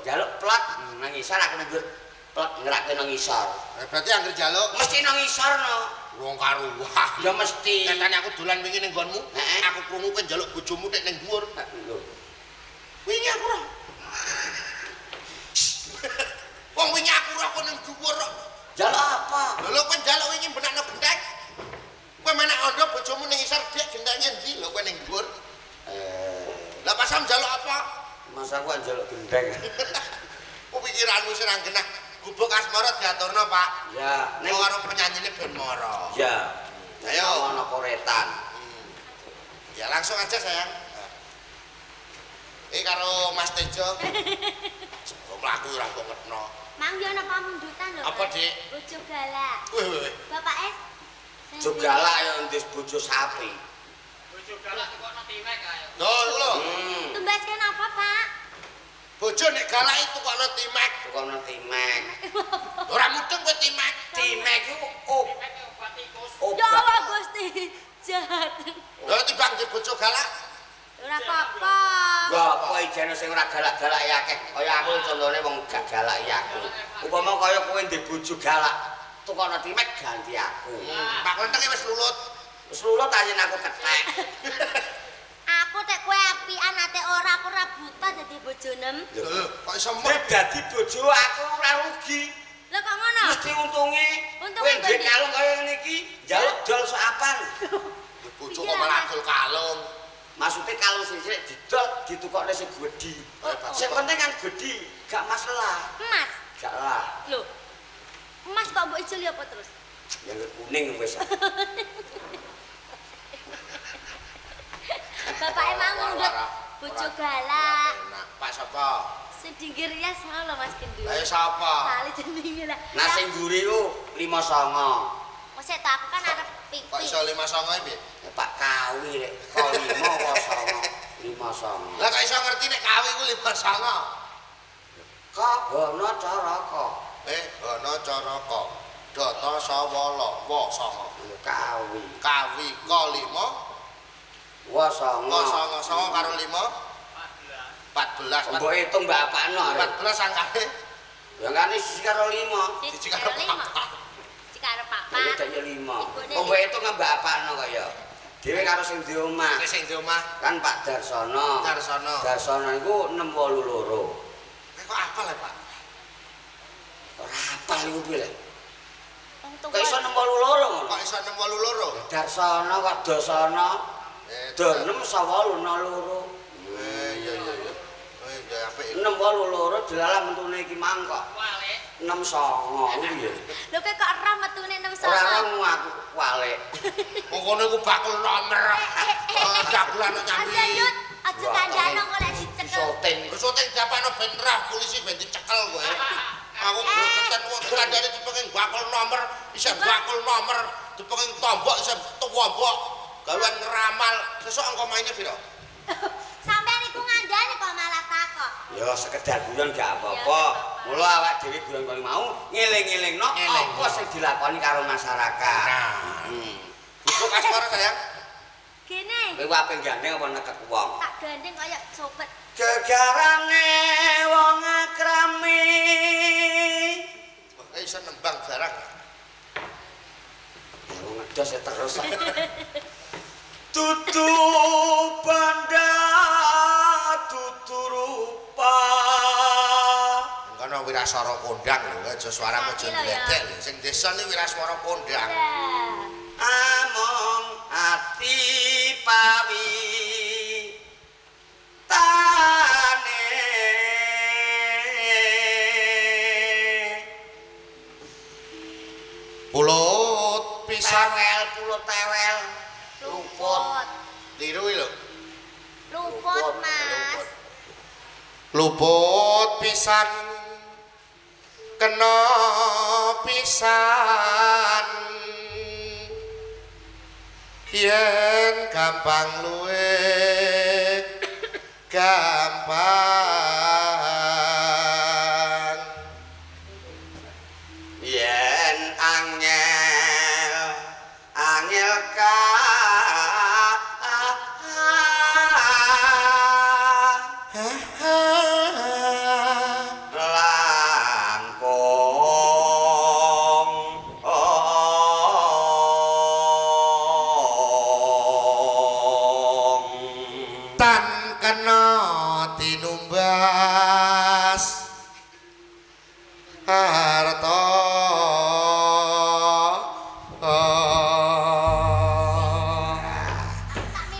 Speaker 1: Njaluk plak nang ngisor aku nang dhuwur. Plak ngerake nang ngisor.
Speaker 2: Berarti anggere njaluk
Speaker 1: mesti nang ngisor no.
Speaker 2: Wong karuwah.
Speaker 1: Ya mesti.
Speaker 2: Nyatane aku dolan wingi ning nggonmu, aku krungu kowe njaluk bojomu tek ning dhuwur.
Speaker 1: Lho.
Speaker 2: Wingi aku ora. Wong wingi aku ora kok ning dhuwur kok.
Speaker 1: Njaluk apa?
Speaker 2: Lho kowe njaluk wingi benakno gentheng. Kowe menek ondo bojomu ning ngisor dik genthenge endi lho kowe ning dhuwur. Lah pas sam njaluk apa?
Speaker 1: Mas aku njaluk gendeng.
Speaker 2: Ku pikiranmu sing ra genah. Gubuk asmara diaturno, Pak.
Speaker 1: Ya,
Speaker 2: ning karo penyanyine ben mara.
Speaker 1: Ya.
Speaker 2: Ayo
Speaker 1: ana koretan.
Speaker 2: Ya langsung aja, sayang. Karo Mas Tejo. Kok mlaku ora kok ngetno.
Speaker 3: Mang yo ana pamundutan lho.
Speaker 2: Apa, Dik?
Speaker 3: Bojo galak.
Speaker 2: Weh, weh.
Speaker 3: Bapake
Speaker 1: bojo galak ya ndis bojo sapi.
Speaker 4: Bojo galak tukokno timek ayo.
Speaker 2: Lho, iku lho.
Speaker 3: Tumbaske napa, Pak?
Speaker 2: Bojo nek galak itu tukokno timek.
Speaker 1: Tukokno timek.
Speaker 2: Ora mudeng kowe timek.
Speaker 1: Timek iku
Speaker 4: obat tikus.
Speaker 3: Ya Allah Gusti, jahat.
Speaker 2: Lha timbang di bojo galak.
Speaker 3: Ora apa-apa.
Speaker 1: Lha apa ijene sing ora galak-galak ya akeh. Kaya aku contone wong gak galak ya aku. Upama kaya kowe ndek bojo galak, tukokno timek ganti aku.
Speaker 2: Pak Klenteng wis lulut.
Speaker 1: Wis lulut ayen aku kethek.
Speaker 3: Aku tek kowe apian ate ora aku ora buta dadi bojonem.
Speaker 2: Lho, kok iso meh
Speaker 1: dadi bojo aku ora rugi.
Speaker 3: Lho kok ngono?
Speaker 1: Mesti untunge. Kowe duwe kalung kaya ngene iki, njaluk dol sok apan.
Speaker 2: Bojo kok malah dol kalung.
Speaker 1: Maksude kalung sing cilik didol ditukokne sing gedhi. Sing penting kan gedhi, gak masalah.
Speaker 3: Emas.
Speaker 1: Gak lah.
Speaker 3: Lho. Emas kok mbok ijoli apa terus?
Speaker 1: Ya kuning wis.
Speaker 3: Bapak emang ngundut bojo galak.
Speaker 2: Pak sapa?
Speaker 3: Sing dinggir ya sama lho Mas Gendut.
Speaker 2: Lah sapa?
Speaker 3: Lali jenenge lah.
Speaker 1: Nah sing mburi ku 59.
Speaker 3: Mosok ta aku kan arep pipi.
Speaker 2: Kok iso 59 piye?
Speaker 1: Ya Pak Kawi rek. Kok 5 apa 9? 59.
Speaker 2: Lah kok iso ngerti nek Kawi ku 59?
Speaker 1: Ka Hono Caraka.
Speaker 2: Hono Caraka. Data sawala wa sanga.
Speaker 1: Kawi.
Speaker 2: Kawi ka 5.
Speaker 1: Wa sanga.
Speaker 2: Wa sanga sanga karo 5. 14.
Speaker 1: Mbok hitung mbak apakno arek.
Speaker 2: 14 angkane.
Speaker 1: Ya ngene 1 karo 5.
Speaker 2: 1 karo 4.
Speaker 3: 1 karo 4.
Speaker 1: Ya 5. Mbok hitung mbak apakno kaya. Dhewe karo sing di omah.
Speaker 2: Sing di omah
Speaker 1: kan Pak Darsono.
Speaker 2: Darsono.
Speaker 1: Darsono iku 682.
Speaker 2: Kok apal ya, Pak?
Speaker 1: Ora apal iku piye lho.
Speaker 3: Wong tuwa.
Speaker 1: Kok iso 682 ngono?
Speaker 2: Kok iso 682?
Speaker 1: Darsana kok dasana. Do 6 8 02.
Speaker 2: Iya iya iya. Oh iya apik.
Speaker 1: 682 delalah mentune iki mangkok.
Speaker 4: Wale.
Speaker 1: 69 kuwi piye?
Speaker 3: Lho kowe kok ora metune 69.
Speaker 1: Ora roh aku walik.
Speaker 2: Wong kono iku bakul nomor. Dagelan kok nyambi.
Speaker 3: Aja nyut, aja kandhane kok lek dicekel.
Speaker 1: Syuting.
Speaker 2: Wis syuting diapakno ben roh polisi ben dicekel kowe. Aku gregetan wong kandhane dipenging bakul nomor, isih bakul nomor, dipenging tombok isih tuwombok. Gawean ngeramal, sesuk angka mainnya piro?
Speaker 3: Sampeyan iku ngandani kok malah takok.
Speaker 1: Ya sekedar guyon gak apa-apa. Mula awak dhewe guyon kaya mau ngeling-elingno apa sing dilakoni karo masyarakat.
Speaker 2: Nah. Gubuk asmara sayang.
Speaker 3: Gene,
Speaker 1: Kowe ape gandeng apa nekek wong?
Speaker 3: tak gandeng kaya sopet.
Speaker 1: Gegarane wong akrami.
Speaker 2: Wah, iso nembang barang.
Speaker 1: Ya wong ngedos ya terus. Dudu banda dudu rupa.
Speaker 2: Kono wiraswara kondang lho, aja suaramu aja ndledek lho. Sing desa ni wiraswara kondang.
Speaker 1: Among ati pawi tane.
Speaker 2: Pulut pisan
Speaker 1: Tewel pulut tewel luput.
Speaker 2: Tiru iki lho.
Speaker 3: Luput, Mas.
Speaker 2: Luput pisan kena pisan yen gampang luwe gampang
Speaker 1: yen angel angel ka langkung ong
Speaker 2: tan kena tinumbas harta.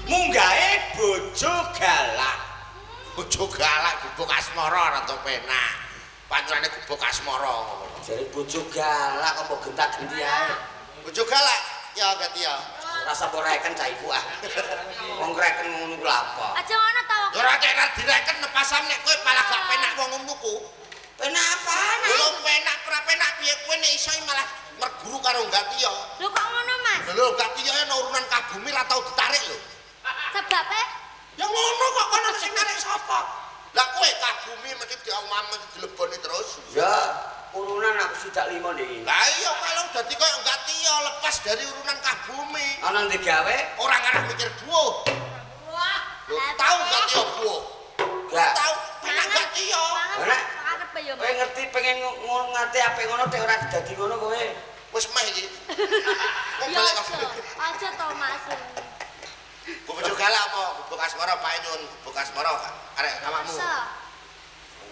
Speaker 1: Munggahe bojo galak.
Speaker 2: Bojo galak gubuk asmara rada penak. Pancurane gubuk asmara ngono.
Speaker 1: Jare bojo galak kok mbok gentak-genti ae.
Speaker 2: Bojo galak ya ganti ya.
Speaker 1: Rasa mbok reken cah iku ah. Wong reken ngono ku lha apa?
Speaker 3: Aja ngono ta wong.
Speaker 2: Ora nek ora direken nepasam nek kowe malah gak penak wong ngono ku.
Speaker 1: Penak apaan?
Speaker 2: Lho penak ora penak piye kowe nek iso malah merguru karo ganti ya.
Speaker 3: Lho kok ngono, Mas?
Speaker 2: Lho ganti ya ana urunan kabumi ra tau ditarik lho.
Speaker 3: Sebabe
Speaker 2: Ya ngono kok kono sing narik sapa? Lah kowe kagumi mesti diomam mesti dileboni terus.
Speaker 1: Ya urunan aku sidak 5 ndek.
Speaker 2: Lah iya kalau dadi koyo ganti ya lepas dari urunan kabumi.
Speaker 1: Ana ndi gawe?
Speaker 2: Ora ngarah mikir buuh.
Speaker 3: Wah,
Speaker 2: Lho tau ganti ya buuh.
Speaker 1: Gak.
Speaker 2: Tau penak ganti ya.
Speaker 1: Nek
Speaker 3: Karepe ya,
Speaker 1: kowe
Speaker 3: Mas.
Speaker 1: ngerti pengen ngerti ape ngono tek ora dadi ngono kowe.
Speaker 2: Wis meh iki. Wong
Speaker 3: Ya
Speaker 2: balik
Speaker 3: aja. Aja to, Mas.
Speaker 2: Bojo galak apa? Gubuk asmara Pak nyun, gubuk asmara arek awakmu.
Speaker 3: Masa?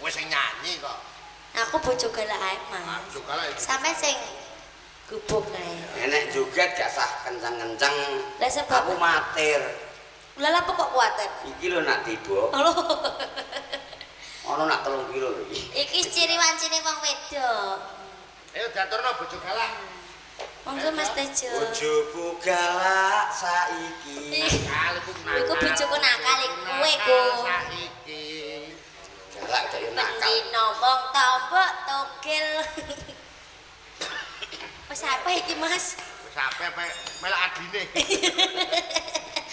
Speaker 2: Kowe sing nyanyi kok.
Speaker 3: Aku bojo galak ae, Mas.
Speaker 2: Bojo galak iki.
Speaker 3: Sampe sing gubuk kae.
Speaker 1: Enek joget gak sah kenceng-kenceng.
Speaker 3: Lah sebab
Speaker 1: Aku matir.
Speaker 3: Lah lha kok kuwatir?
Speaker 1: Iki lho nak tiba.
Speaker 3: Lho.
Speaker 1: Ana nak 3 kilo lho iki.
Speaker 3: Iki ciri wancine wong wedok.
Speaker 2: Ayo diaturno bojo galak.
Speaker 3: Monggo Mas Tejo.
Speaker 1: Bojoku galak saiki.
Speaker 3: Iku bojoku nakal iku kowe ku.
Speaker 2: Saiki.
Speaker 1: Galak kok ya nakal.
Speaker 3: Mendino wong tombok togel. Wis apa iki, Mas?
Speaker 2: Wis ape ape melok adine.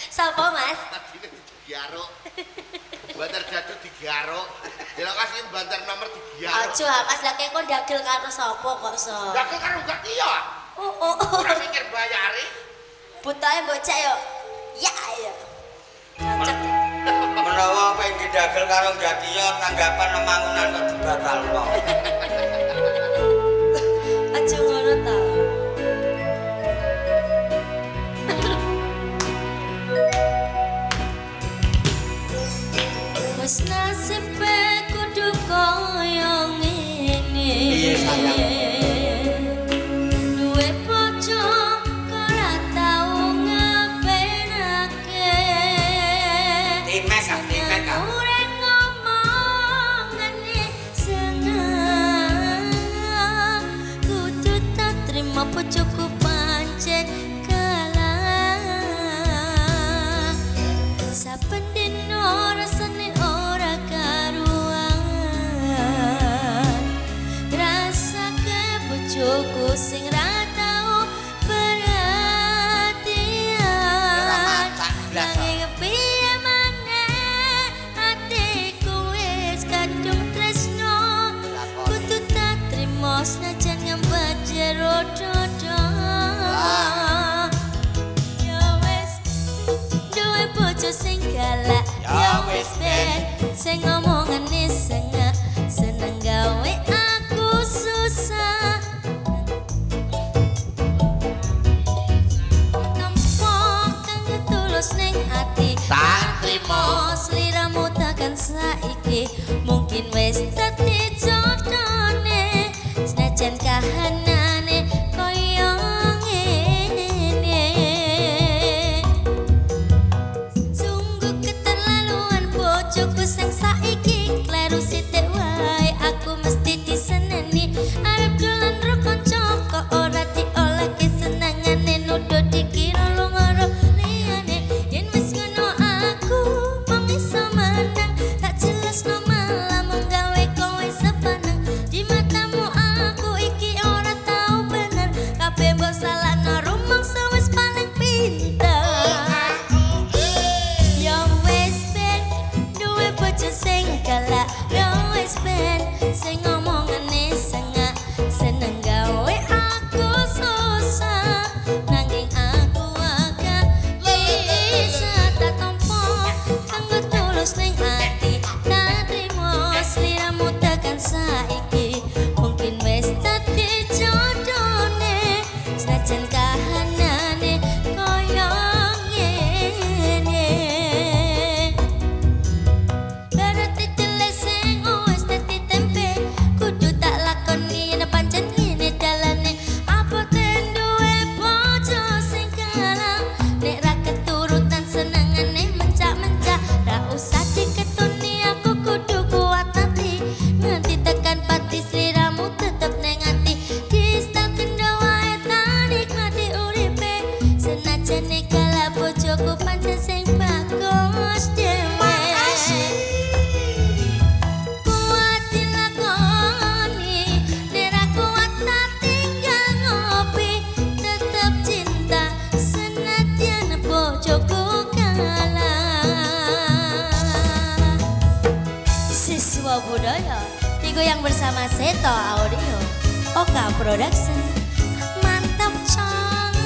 Speaker 3: Sapa, Mas?
Speaker 2: Adine digaruk. Banter jadu digaruk. Delok kasih banter nomor digaruk.
Speaker 3: Aja, Mas, lah kok ndagel karo sapa kok so.
Speaker 2: Dagel karo gak iya.
Speaker 3: Oh, oh.
Speaker 2: Ora mikir bayari.
Speaker 3: Butahe mbok cek yo. Ya ya. Cocok.
Speaker 1: Menawa kowe ndagel karo Gatiya tanggapan memangunan kok dibatalno.
Speaker 3: Aja ngono ta. Wes nasibe kudu kaya
Speaker 1: sayang.
Speaker 3: Duwe bojo ora tau ngepenake.
Speaker 1: Timek ah, timek ah.
Speaker 3: Ora ngomongane seneng. Kudu tak trimo bojoku pancen kalah. Saben dina rasane ora karuan. Rasake bojoku sing ra tau perhatian.
Speaker 1: Ora macak blas.
Speaker 3: Nanging piye maneh atiku wis kadung tresno. Kudu tak trimo senajan ngembat jero dodo. Ya wis duwe bojo sing galak,
Speaker 1: Ya wis ben.
Speaker 3: Sing ngomongane sengak, seneng gawe aku susah. Tempo kang tulus ning ati,
Speaker 1: Tak trimo.
Speaker 3: Sliramu tekan saiki, mungkin wis dadi jodone, senajan kahanane koyo ngene. Sungguh keterlaluan bojoku sing saiki, kleru sithik wae aku mesti diseneni. Arep dolan ro kanca kok ora diolehke senengane, nuduh dikira lunga ro liyane. Yen wis ngono aku mung iso menang, tak jelasno malah menggawe kowe sepaneng. Di matamu aku iki ora tau bener, kabeh mbok salahno rumangsa wis paling pinter. Ya wis ben duwe bojo sing galak, ya wis ben sing ngomongane sengak, seneng gawe aku susah. Nanging aku akan bisa tak tampa kanggo tulus ning ati, tak trimo sliramu tekan saiki. Mungkin wis dadi jodone, senajan kahanane koyo ngene. Berarti teles sing wis dadi tempe, kudu tak lakoni yen pancen ngene dalane. Apa duwe bojo sing galak, nek ra keturutan senengane mencak-mencak. Ra usah diketuni aku kudu kuat ati, nganti tekan pati sliramu tetep ning ati. Distal kendo wae tak nikmati uripe, senajan galak bojoku pancen sing bagus dhewe. Kuat dilakoni, nek ra kuat tak tinggal ngopi. Tetep cinta senadyan bojoku kalah. Siswa Budaya digoyang bersama Seto Audio, Oka Production. Mantap coy.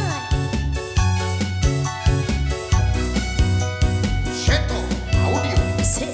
Speaker 2: Seto Audio.
Speaker 3: Sip.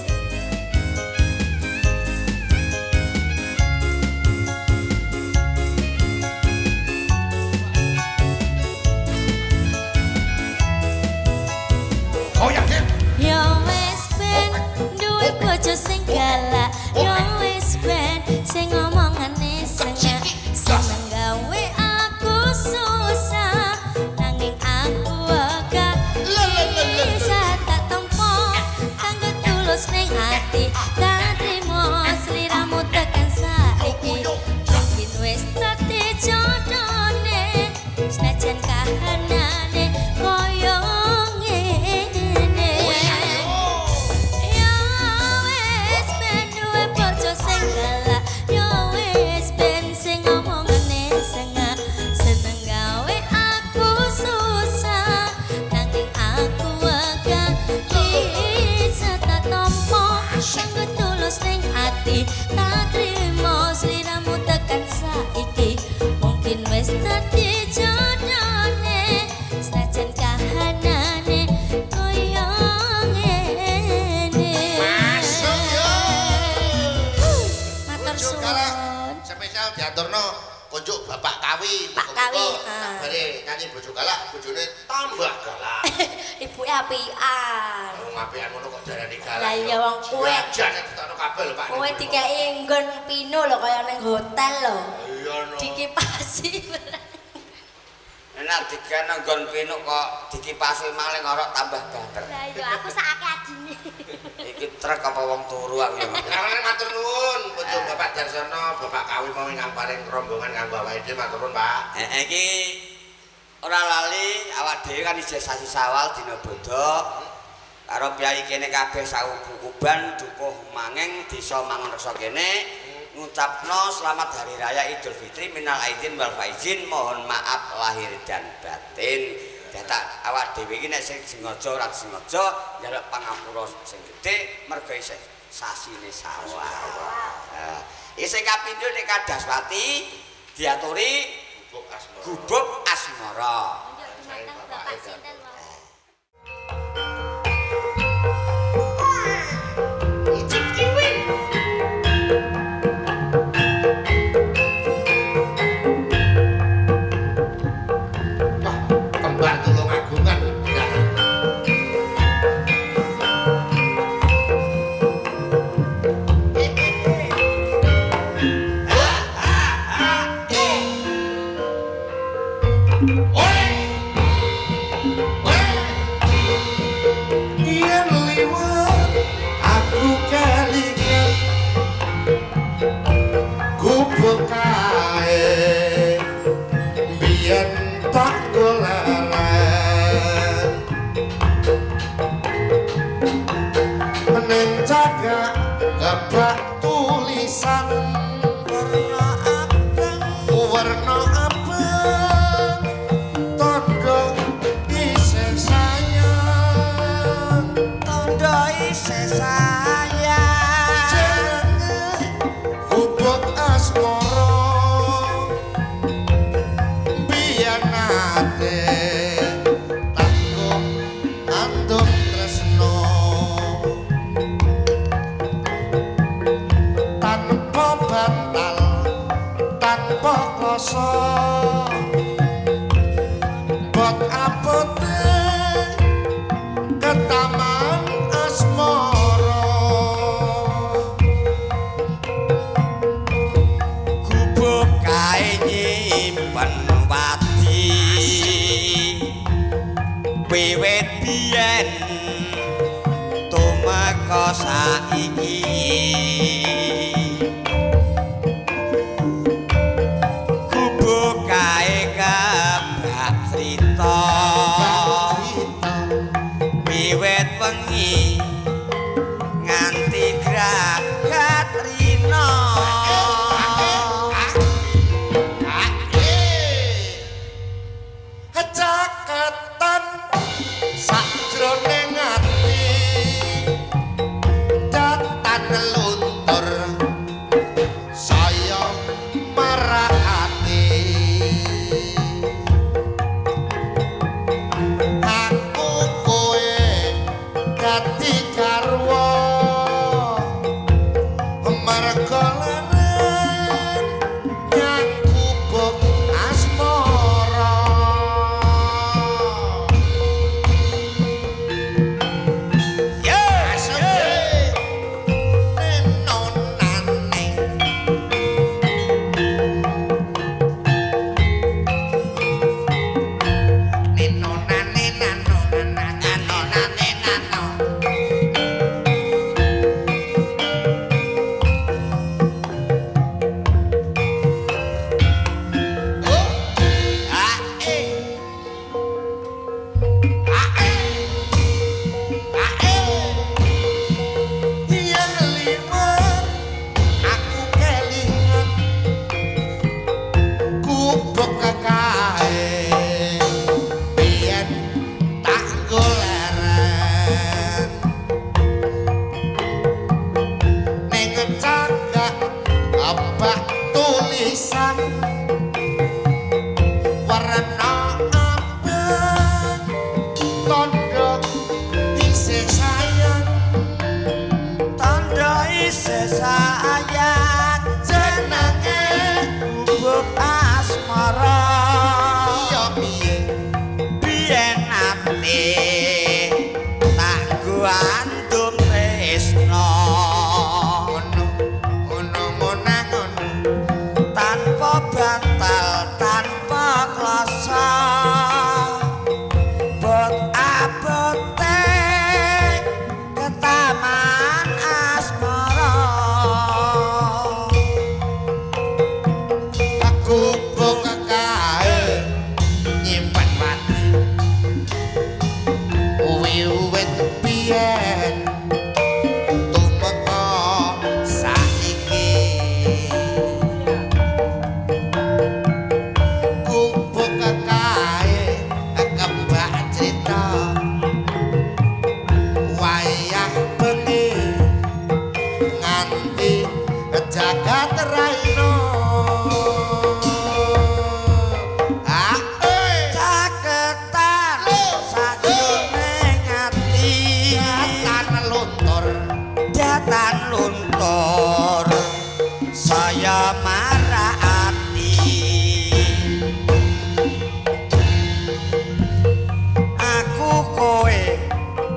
Speaker 2: Goyang hip.
Speaker 3: Ya wis ben duwe bojo sing galak, ya wis ben sing ngomongane sengak, seneng gawe aku susah. Nanging aku ora bisa tak tampa kanggo tulus ning ati, tak trimo sliramu tekan saiki. Mungkin wis dadi jodone, senajan kahanane koyo ngene. Ya wis ben duwe bojo sing galak, ya wis ben sing ngomongane sengak, seneng gawe aku susah. Nanging aku ora bisa tak tampa kanggo tulus ning ati, tak trimo sliramu tekan saiki. Mungkin wis dadi jodone, senajan kahanane koyo ngene.
Speaker 2: Masuk yo.
Speaker 3: Matur
Speaker 2: Bojo galak.
Speaker 3: suwun.
Speaker 2: Spesial diaturno konjuk Bapak Kawi.
Speaker 3: Pak Kawi,
Speaker 2: Tak
Speaker 3: ah.
Speaker 2: bare nyanyi bojo galak, bojone tambah galak.
Speaker 3: Ibuke apian.
Speaker 2: Wong apian ngono kok darani galak.
Speaker 3: Lah iya, wong kowe-
Speaker 2: Jajan ditokno kabeh lho Pak.
Speaker 3: Kowe dikeki nggon pino lho kaya ning hotel lho.
Speaker 2: Nyobiyono.
Speaker 3: Dikipasi.
Speaker 1: Enak dikene nggon pinuk kok dikipasi maling ora tambah banter.
Speaker 3: Lah iya aku sakake adine.
Speaker 1: Iki trek apa wong turu aku ya.
Speaker 2: Lah matur nuwun bojo Bapak Darsono, Bapak Kawi mau ingkang paring rombongan kanggo awake dhewe matur nuwun, Pak.
Speaker 1: Iki ora lali awak dhewe kan isih sasi Sawal dina bodho. Karo piyai kene kabeh saukuban dukuh mangeng desa Mangunreksa kene ngucapno selamat hari raya Idul Fitri minal aidin wal faizin, mohon maaf lahir dan batin. Datak awak dhewe iki nek sing sengaja ora sengaja njaluk pangapura sing gedhe mergo isih sasine Sawal. Nah, isih kapindho nek Kadaswati diaturi
Speaker 2: Gubuk Asmara.
Speaker 1: Gubuk Asmara.
Speaker 3: Njuk dumateng Bapak sinten wae.
Speaker 2: Wah, kembar tulung agungan.
Speaker 5: Yen liwat aku kelingan gubuk kae biyen tak goleren ning cagak kebak tulisan
Speaker 1: Werna abang
Speaker 5: werna abang tandha isih sayang.
Speaker 1: Tandha isih sayang.
Speaker 5: Jenenge gubuk asmara biyen nate tanggung andum tresno tanpa bantal tanpa kloso bot abote ketaman asmara.
Speaker 1: Gubuk kae nyimpen wadi wiwit biyen tumeka saiki. Gubuk kae kebak crita wiwit wengi nganti gragat rina.
Speaker 5: Caketan sakjroning ati datan luntur saya marakati aku kowe dadi garwa merga leren nyang gubuk asmara. Nenonane nenonane nanonana nanonane nano.
Speaker 1: Ah, eh.
Speaker 5: Yen liwat aku kelingan gubuk kae biyen tak goleren ning cagak abak tulisan warna abang tandha isih sayang.
Speaker 1: Tandha isih sayang
Speaker 5: Jenenge
Speaker 1: gubuk asmara
Speaker 5: iya piye
Speaker 1: biyen ate tak andum tresno
Speaker 5: ngono ngono ngono ngono
Speaker 1: tanpa
Speaker 5: Nganti jagat raina. Ah, eh.
Speaker 1: Caketan sajroning ati.
Speaker 5: Datan luntur.
Speaker 1: Datan luntur saya marah ati. Aku kowe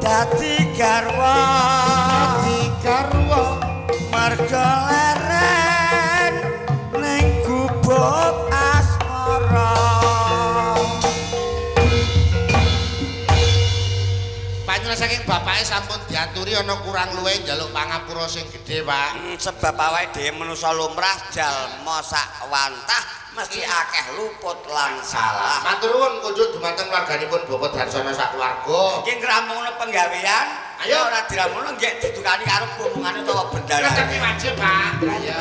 Speaker 1: dadi garwa.
Speaker 5: Dadi garwa.
Speaker 1: Mergo leren ning gubuk asmara.
Speaker 5: Panjenengan saking bapake sampun diaturi ana kurang luwih njaluk pangapura sing gedhe, Pak.
Speaker 1: Sebab awake dhewe manusa lumrah jalma sak wantah mesti akeh luput lan salah.
Speaker 5: Matur nuwun kunjuk dumateng keluarganipun Bapak Darsono sak keluarga.
Speaker 1: Iki ngramungno penggawean,
Speaker 5: Ayo.
Speaker 1: ora diramungno nggih didukani karo gunungane utawa bendarane.
Speaker 5: Tapi wajib, Pak. Ayo.